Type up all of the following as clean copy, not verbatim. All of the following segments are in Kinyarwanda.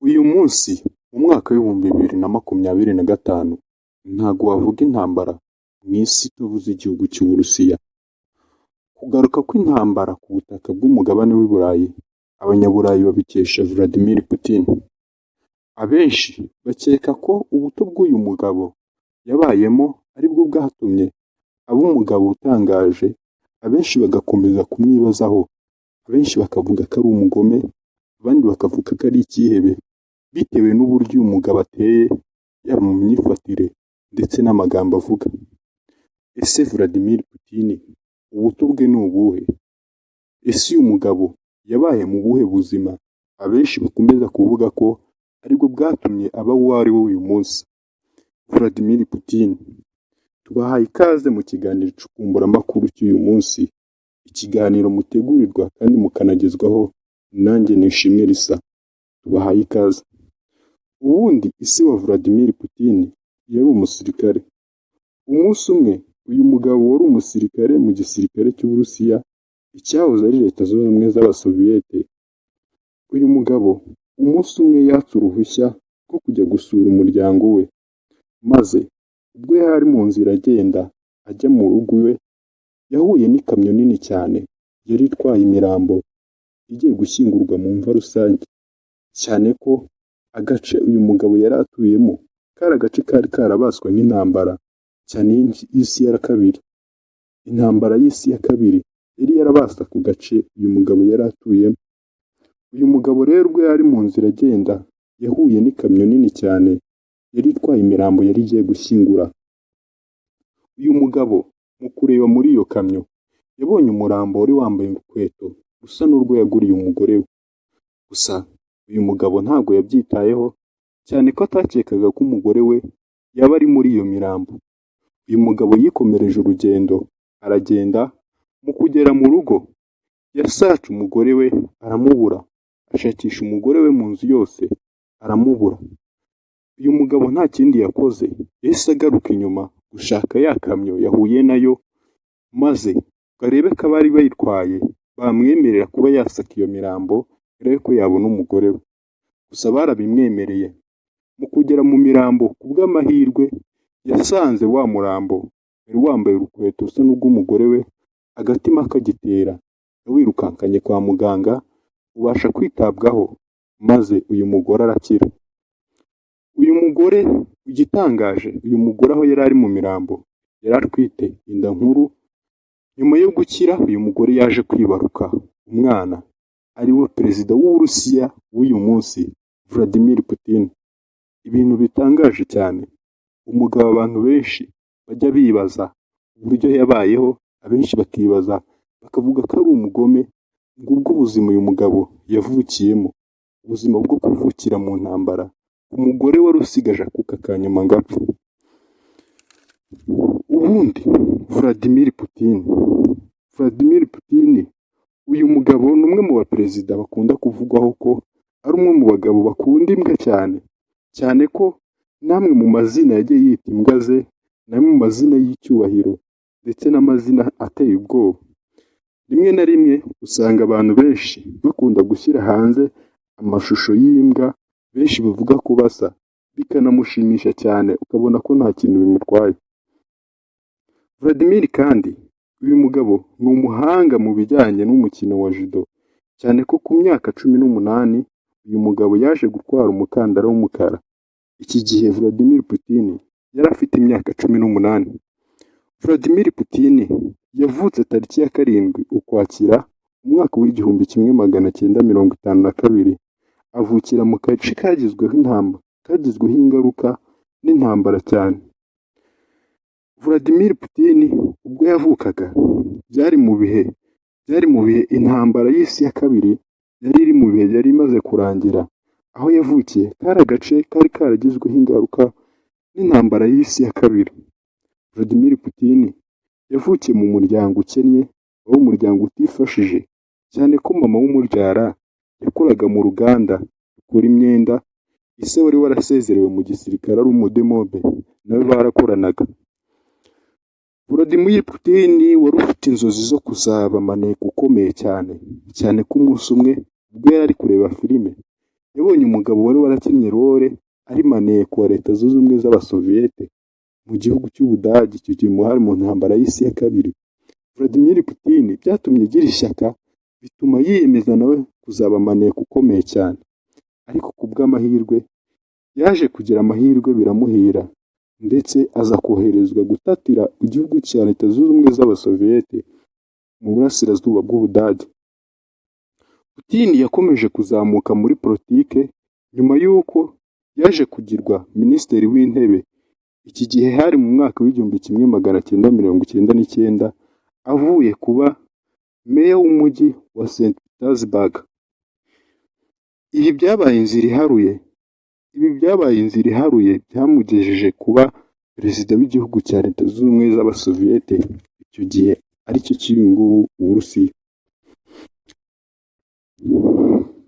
Uyu munsi mu mwaka w'2025 ntago wavuga intambara mu isi itavuze igihugu cy'Uburusiya. Kugaruka kw'intambara ku butaka bw'umugabane w'i Burayi, Abanyaburayi babikesha Vladimir Putin. Abenshi bakeka ko ubuto bw'uyu mugabo yabayemo aribwo bwatumye aba umugabo utangaje, abenshi bagakomeza kumwibazaho, abenshi bakavuga ko ari umugome, abandi bakavuga ko ari icyihebe, bitewe n'uburyo uyu mugabo ateye, yaba mu myifatire ndetse n'amagambo avuga. Ese Vladimir Putin ubuto bwe ni ubuhe? Ese uyu mugabo yabaye mu buhe buzima abenshi bakomeza kuvuga ko aribwo bwatumye aba uwo ari we uyu munsi? Vladimir Putin, tubahaye ikaze mu kiganiro icukumburamakuru cy'uyu munsi, ikiganiro mutegurirwa kandi mukanagezwaho nanjye Nishimwe Risa, tubahaye ikaze. Ubundi ise wa Vladimir Putin yari umusirikare. Umunsi umwe uyu mugabo wari umusirikare mu gisirikare cy'Uburusiya, icyahoze ari Leta Zunze Ubumwe z'Abasoviyete, uyu mugabo umunsi umwe yatse uruhushya rwo kujya gusura umuryango we, maze ubwo yari ari mu nzira agenda ajya mu rugo iwe, yahuye n'ikamyo nini cyane yari itwaye imirambo igiye gushyingurwa mu mva rusange, cyane ko agace uyu mugabo yari atuyemo kari agace kari karabaswe n'intambara cyane y'isi ya kabiri. Intambara y'isi ya kabiri yari yarabase ako gace uyu mugabo yari atuyemo. Uyu mugabo rero ubwo yari mu nzira agenda, yahuye n'ikamyo nini cyane yari itwaye imirambo yari igiye gushyingura. Uyu mugabo mu kureba muri iyo kamyo, yabonye umurambo wari wambaye urukweto rusa n'urwo yaguriye umugore we. Gusa uyu mugabo ntabwo yabyitayeho, cyane ko atakekaga ko umugore we yaba ari muri iyo mirambo. Uyu mugabo yikomereje urugendo aragenda, mu kugera mu rugo yashatse umugore we aramubura, ashakisha umugore we mu nzu yose aramubura. Uyu mugabo nta kindi yakoze, yahise agaruka inyuma gushaka ya kamyo yahuye nayo, maze ngo arebe ko abari bayitwaye bamwemerera kuba yasaka iyo mirambo, arebe ko yabona umugore we. Gusa barabimwemereye. Mu kugera mu mirambo, ku bw'amahirwe yasanze wa murambo wari wambaye urukweto rusa n'urw'umugore we, agatima kagitera, yawirukankanye kwa muganga ubasha kwitabwaho, maze uyu mugore arakira. Uyu mugore, igitangaje, uyu mugore aho yari ari mu mirambo yari atwite inda nkuru. Nyuma yo gukira, uyu mugore yaje kwibaruka umwana ari we perezida w'Uburusiya w'uyu munsi, Vladimir Putin. Ibintu bitangaje cyane, umugabo abantu benshi bajya bibaza uburyo yabayeho, abenshi bakibaza bakavuga ko ari umugome. Ngubwo ubuzima uyu mugabo yavukiyemo, ubuzima bwo kuvukira mu ntambara, umugore wari usigaje akuka ka nyuma ngo apfe. Ubundi Vladimir Putin, uyu mugabo ni umwe mu baperezida bakunda kuvugwaho ko ari umwe mu bagabo bakunda imbwa cyane, cyane ko n'amwe mu mazina yagiye yita imbwa ze, n'amwe mu mazina y'icyubahiro ndetse n'amazina ateye ubwoba. Rimwe na rimwe usanga abantu benshi bakunda gushyira hanze amashusho y'imbwa benshi bavuga ko basa, bikanamushimisha cyane, ukabona ko nta kintu bimutwaye. Vladimir kandi, uyu mugabo ni umuhanga mu bijyanye n'umukino wa judo, cyane ko ku myaka 18 uyu mugabo yaje gutwara umukandara w'umukara. Iki gihe Vladimir Putin yari afite imyaka 18. Vladimir Putin yavutse tariki ya 7 Ukwakira, umwaka w'1952, avukira mu gace kagizweho ingaruka n'intambara cyane. Vladimir Putin ubwo yavukaga byari mu bihe intambara y'isi ya kabiri yari iri mu bihe yari imaze kurangira. Aho yavukiye kari agace kari karagizweho ingaruka n'intambara y'isi ya kabiri. Vladimir Putin yavukiye mu muryango ukennye, wari umuryango utifashije, cyane ko mama w'umubyara yakoraga mu ruganda rukora imyenda, ise wari warasezerewe mu gisirikare ari umudemobe nawe barakoranaga. Vladimir Putin wari ufite inzozi zo kuzaba maneko ukomeye cyane, cyane ko umunsi umwe ubwo yari ari kureba filime yabonye Yabonye umugabo wari warakinnye role ari maneko wa Leta Zunze Ubumwe z'Abasoviyete mu gihugu cy'Ubudage, icyo gihe hari mu ntambara y'isi ya kabiri. Vladimir Putin byatumye agira ishyaka, bituma yiyemeza nawe kuzaba maneko ukomeye cyane. Ariko ku bw'amahirwe yaje kugira amahirwe biramuhira, ndetse aza koherezwa gutatira igihugu cya Leta Zunze Ubumwe z'Abasoviyete mu burasirazuba bw'Ubudage. Putin yakomeje kuzamuka muri politike nyuma y'uko yaje kugirwa minisitiri w'intebe. Iki gihe hari mu mwaka w'1999, avuye kuba meya w'umujyi wa St Petersburg. Ibi byabaye inzira iharuye byamugejeje kuba perezida w'igihugu cya Leta Zunze Ubumwe z'Abasoviyete, icyo gihe aricyo cy'ubu ngubu Uburusiya.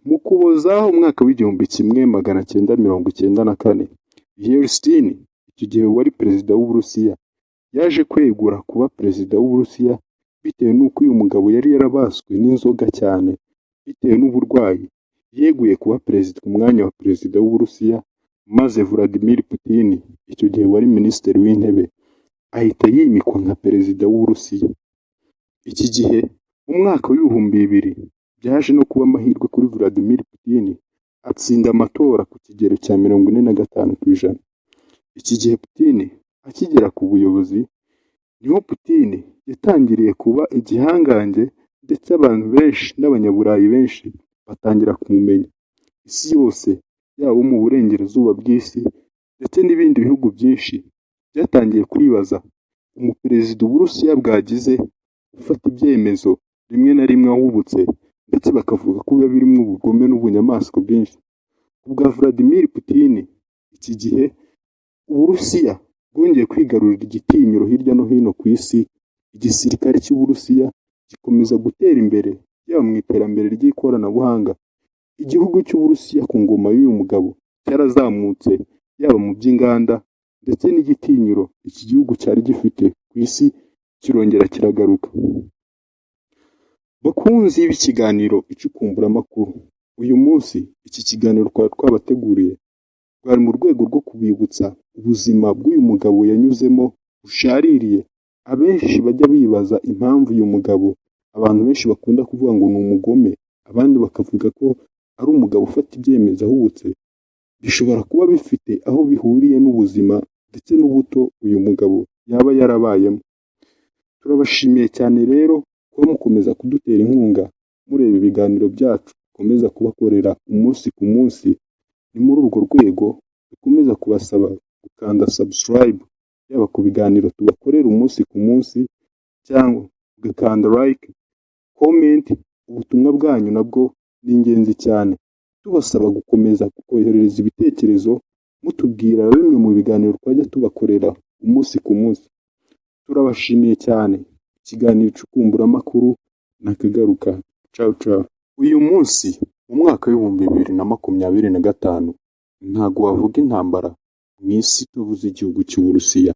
Mu Ukuboza umwaka w'1994, Yeltsin, icyo gihe wari perezida w'Uburusiya, yaje kwegura kuba perezida w'Uburusiya bitewe n'uko uyu mugabo yari yarabaswe n'inzoga cyane bitewe n'uburwayi. Yeguye kuba perezida ku mwanya wa perezida w'Uburusiya, maze Vladimir Putin, icyo gihe wari minisitiri w'intebe, ahita yimikwa nka perezida w'Uburusiya. Iki gihe mu mwaka w'2000 byaje no kuba amahirwe kuri Vladimir Putin, atsinda amatora ku kigero cya 45%. Iki gihe Putin akigera ku buyobozi, niho Putin yatangiriye kuba igihangange, ndetse abantu benshi n'abanyaburayi benshi batangira kumumenya. Isi yose, yaba abo mu burengerazuba bw'isi ndetse n'ibindi bihugu byinshi, byatangiye kwibaza umuperezida Uburusiya bwagize ufata ibyemezo rimwe na rimwe ahubutse, ndetse bakavuga ko biba birimo ubugome n'ubunyamaswa bwinshi. Ku bwa Vladimir Putin, iki gihe Uburusiya bwongeye kwigarurira igitinyiro hirya no hino ku isi. Igisirikare cy'Uburusiya gikomeza gutera imbere, yaba mu iterambere ry'ikoranabuhanga. Igihugu cy'Uburusiya ku ngoma y'uyu mugabo cyarazamutse, yaba mu by'inganda, ndetse n'igitinyiro iki gihugu cyari gifite ku isi kirongera kiragaruka. Bakunzi b'ikiganiro Icukumburamakuru, uyu munsi iki kiganiro twari twabateguriye rwari mu rwego rwo kubibutsa ubuzima bw'uyu mugabo yanyuzemo bushaririye. Abenshi bajya bibaza impamvu uyu mugabo abantu benshi bakunda kuvuga ngo ni umugome, abandi bakavuga ko ari umugabo ufata ibyemezo ahubutse, bishobora kuba bifite aho bihuriye n'ubuzima ndetse n'ubuto uyu mugabo yaba yarabayemo. Turabashimiye cyane rero kuba mukomeza kudutera inkunga mureba ibiganiro byacu dukomeza kubakorera umunsi ku munsi. Ni muri urwo rwego dukomeza kubasaba gukanda subscribe, yaba ku biganiro tubakorera umunsi ku munsi, cyangwa ugakanda like, comment. Ubutumwa bwanyu nabwo ni ingenzi cyane, tubasaba gukomeza koherereza ibitekerezo mutubwira bimwe mu biganiro twajya tubakorera umunsi ku munsi. Turabashimiye cyane. Ikiganiro Icukumburamakuru nakagaruka. Ciao ciao. Uyu munsi mu mwaka w'2025, ntago wavuga intambara mu isi itavuze igihugu cy'Uburusiya.